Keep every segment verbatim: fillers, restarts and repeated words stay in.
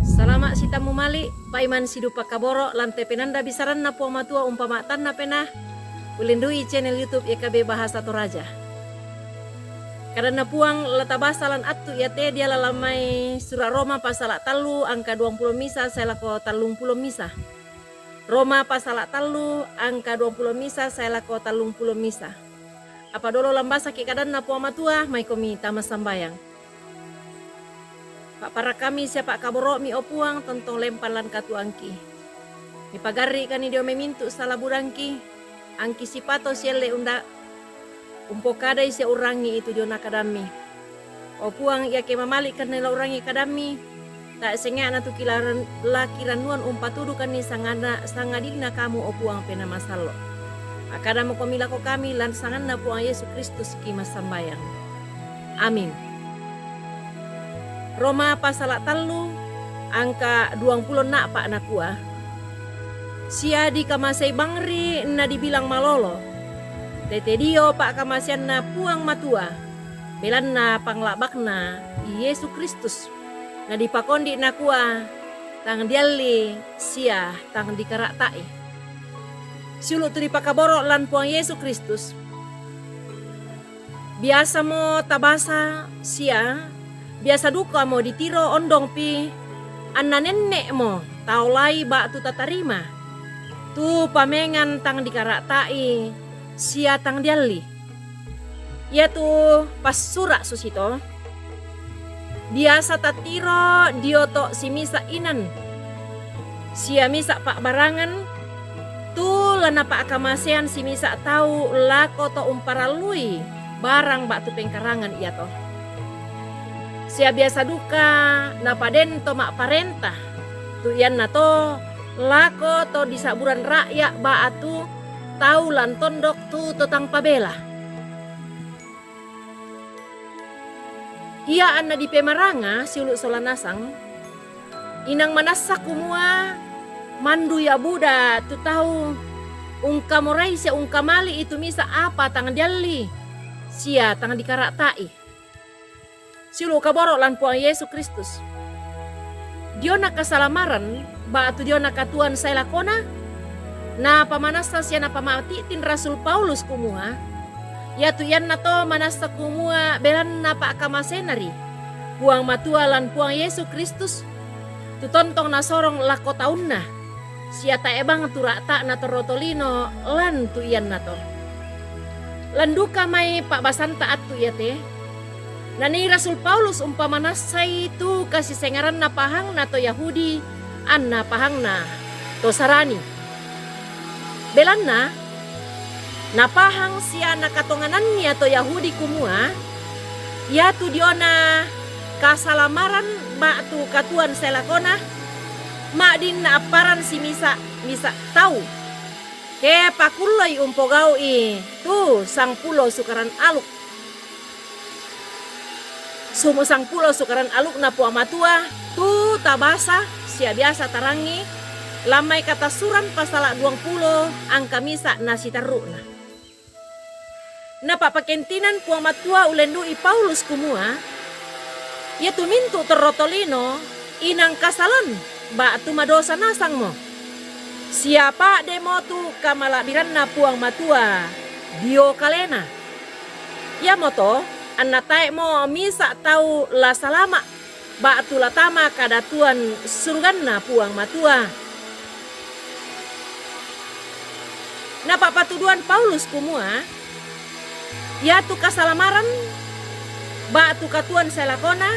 Salama' sitammu mali', paiman sidupa kaboro' lan te penanda bisaranna Puang Matua umpama tanna penaa, ullendui channel YouTube Y K B Bahasa Toraja. Kadanna Puang la tabasa lan attu iate diala lan mai sura' Roma pasala' tallu angka duangpulo misa sae lako tallungpulo misa. Roma pasala' tallu angka duangpulo misa sae lako tallungpulo misa. Apa dolo lambasaki' kadanna Puang Matua, maikomi tama sambayang. Pa'parakkammi sia pa'kaboro'mi, o Puang, tontong lempang lan katuoangki. Mipagarri'kanni dio mai mintu' sala budangki, angki sipato sielle unda-, umpokadai sia urrangi'i tu diona kadammi. O Puang, iake mamali'kanni la urrangi kadammi, tae' senge'na tu kilaran-, la kirannuan umpatudukanni sangana-, sangadinna kamu, o Puang Penaa Masallo'. Akkadamokomi lako kami lan sanganna Puang Yesu Kristus ki massambayang. Amin. Roma pasala' tallu angka duangpulo a'pa' nakua, sia dikamasei bangri' nadibilang malolo, tete dio pa'kamaseanna Puang Matua, belanna pangla'bakna Yesu Kristus, nadipakondi' nakua, tang dialli sia tang dikara'ta'i. Siulu' tu dipakaboro' lan Puang Yesu Kristus. Biasamo tabasa sia, biasa dukamo ditiro ondongpi, anna nenne'mo taolai ba'tu tatarima tu pamengan tang dikara'ta'i sia tang dialli. Iatu passura' susito, biasa tattiro dio to simisa' inan sia misa' pa'barangan, tu la napa'kamasean simisa' tau lako to umparallui barang ba'tu pengkarangan iato. Sia biasa duka napaden to ma'parenta, tu iannato lako to disa'buran ra'ya' ba'tu tau lan tondok tu to tang pabela. Ia anna dipemaranga siulu' sola nasang, inang manassa kumua mandu ia buda tu tau ungkamorai sia ungkamali'i tu misa' apa tang dialli sia tang dikara'ta'i. Siulu' kaboro' lan Puang Yesu Kristus. Diona kasalamaran ba'tu diona katuoan sae lakona, napamanassa sia napamati'ting Rasul Paulus kumua, iatu iannato manassa kumua belanna pa'kamaseanna ri Puang Matua lan Puang Yesu Kristus, tu tontong nasorong lako taunna, sia tae' bang tu ra'ta'na torro tolino lan tu iannato. Lan duka mai pa'basanta attu iate, nanii Rasul Paulus umpamanassai tu kasisengaranna pahangna to Yahudi, anna pahangna to Sarani. Belanna, napahang sia nakatongananni ia to Yahudi kumua, iatu diona kasalamaran ba'tu katuoan sae lakona, ma'din naapparan simisa'-misa' tau, ke pakullei umpogau'i tu sangpulo sukaran aluk. Sumu-, sangpulo sukaran alukna Puang Matua, tu tabasa sia biasa tarangi, lan mai Katassuran pasala' duangpulo angka misa' na sitarru'na. Napa'pakentinan Puang Matua ullendu'i Paulus kumua, iatu mintu' torro tolino inang kasalan ba'tu madosa nasangmo. Sia pa'demo tu kamala'biranna Puang Matua dio kalena. Iamoto anna tae'mo misa' tau la salama' ba'tu la tama kadatuan suruganna Puang Matua. Napa'patuduan Paulus kumua, iatu kasalamaran ba'tu katuoan sae lakona,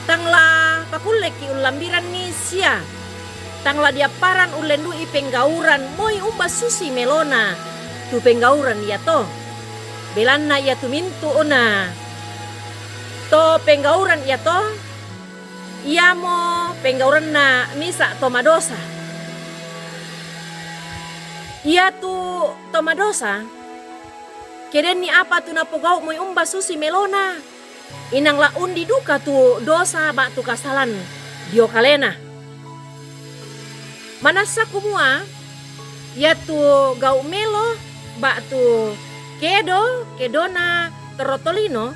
tang la pakulleki' ullambiranni sia tang la diapparan ullendu'i penggauran moi umba susi melona tu penggauran iato. Belanna iatu mintu'na to penggauran iato, iamo penggauranna misa' to madosa. Iatu to madosa, ke denni apa tu napogau' moi umba susi melona, inang la undi duka tu dosa ba'tu kasalan dio kalena. Manassa kumua, iatu gau' melo ba'tu kedo, kedona torro tolino,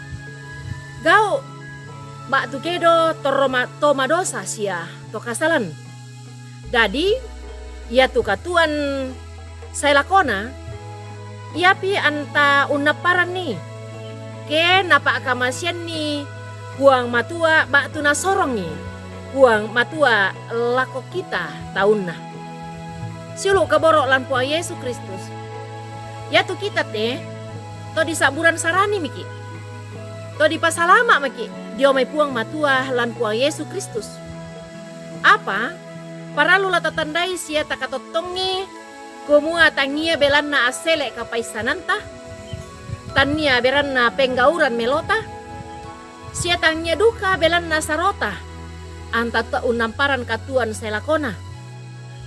gau' ba'tu kedo torro ma-, to madosa sia kasalan. Dadi, iatu katuoan sai lakona, iapi anta unnamparanni, ke napa'kamaseanni Puang Matua ba'tu nasorongngi Puang Matua lako kita taunna. Siulu' kaboro' lan Puang Yesu Kristus. Iatu kita te, to disa'buran saranimiki', to dipasalama' maki' dio mai Puang Matua lan Puang Yesu Kristus. Apa parallu la tatandai sia takatottongi, kumua tangia belanna assele' kapaissananta, tannia belanna penggauran melota, sia tangia duka belanna sarota, anta to unnamparan katuoan sai lakona,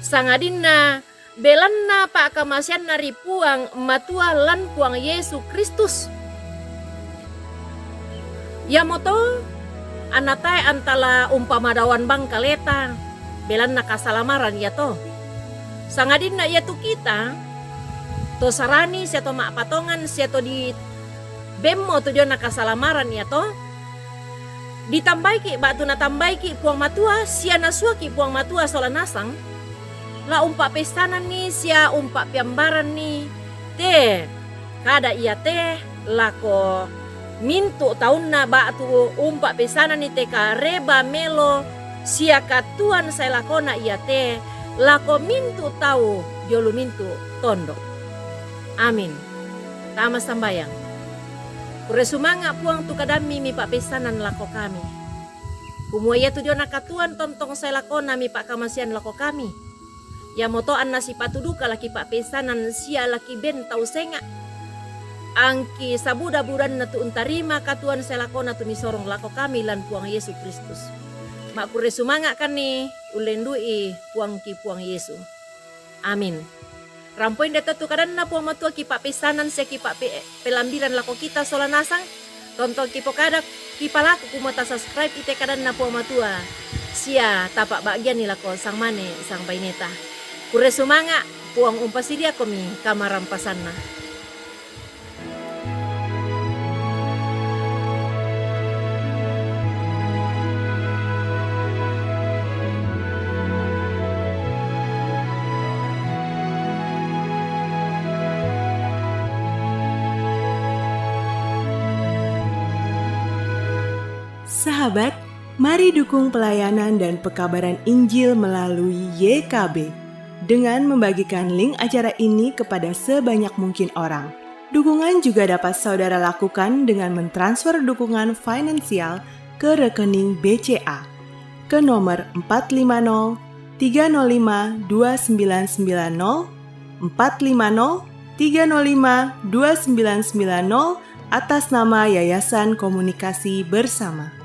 sangadinna belanna pa'kamaseanna ri Puang Matua lan Puang Yesu Kristus. Iamoto anna tae' anta la umpamadaoan bang kaleta belanna kasalamaran iato, sangadinna iatu kita to sarani sia to ma'patongan sia to dibemmo tu diona kasalamaran iato, ditambaiki' ba'tu natambaiki' Puang Matua sia nasuaki' Puang Matua sola nasang, la umpa'peissananni sia umpa'peambaranni te kada iate lako mintu' taunna ba'tu umpa'peissananni te kareba melo sia katuoan sai lakona iate lako mintu' tau dio lu mintu' tondo'. Amin. Tama sambayang. Kurre sumanga' Puang tu kadammi mipa'peissanan lako kami. Kumua iatu diona katuoan tontong sai lakona mipa'kamasean lako kami. Iamoto anna sipatu duka la kipa'peissanan sia la kiben tau senga'. Angki sabuda-budanna tu untarima katuoan sai lakona tu misorong lako kami lan Puang Yesu Kristus. Ma'kurre sumanga'kanni ullendu'i Puangki Puang Yesu. Amin. Rampoi inde to tu kadanna Puang Matua kipa'peissanan sia kipa'pe-, pelambiran lako kita sola nasang. Tontong kipokada, kipalaku kumua tasubscribe i te kadanna Puang Matua sia tapa'ba'gianni lako sangmane sangbaineta. Kurre sumanga', Puang umpasiriakomi kamarampasanna. Sahabat, mari dukung pelayanan dan pekabaran Injil melalui Y K B dengan membagikan link acara ini kepada sebanyak mungkin orang. Dukungan juga dapat saudara lakukan dengan mentransfer dukungan finansial ke rekening B C A ke nomor empat lima nol tiga nol lima dua sembilan sembilan nol, empat lima nol tiga nol lima dua sembilan sembilan nol, atas nama Yayasan Komunikasi Bersama.